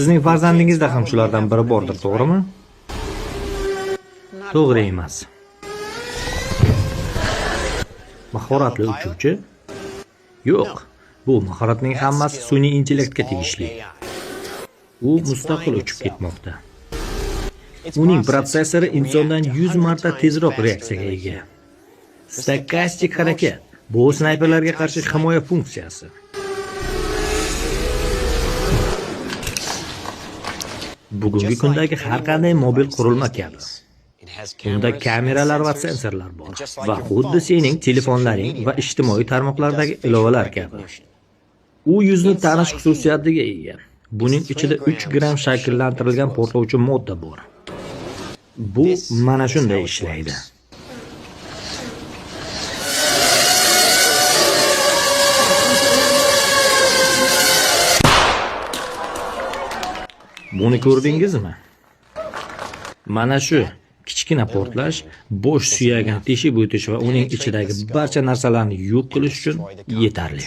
Sizning farzandingizda ham shulardan biri bordir, to'g'rimi? To'g'ri emas. Mahoratli uchuvchi? Yo'q. Bu mahoratning hammasi sun'iy intellektga tegishli. U mustaqil uchib ketmoqda. Uning protsessori insondan 100 marta tezroq reaksiyaga ega. Stokastik harakat. Bu snayperlarga qarshi himoya funksiyasi. Bugungi kundagi har qanday mobil qurilma kabi. Unda kameralar va sensorlar bor va xuddi sening telefonlaring va ijtimoiy tarmoqlardagi ilovalar kabi. U yuzni tanish xususiyatiga ega. Buning ichida 3 gramm shakllantirilgan portlovchi modda bor. Bu mana shunday ishlaydi. Buni ko'rdingizmi? Mana shu kichkina portlash bosh suyagini teshib o'tish va uning ichidagi barcha narsalarni yo'q qilish uchun yetarli.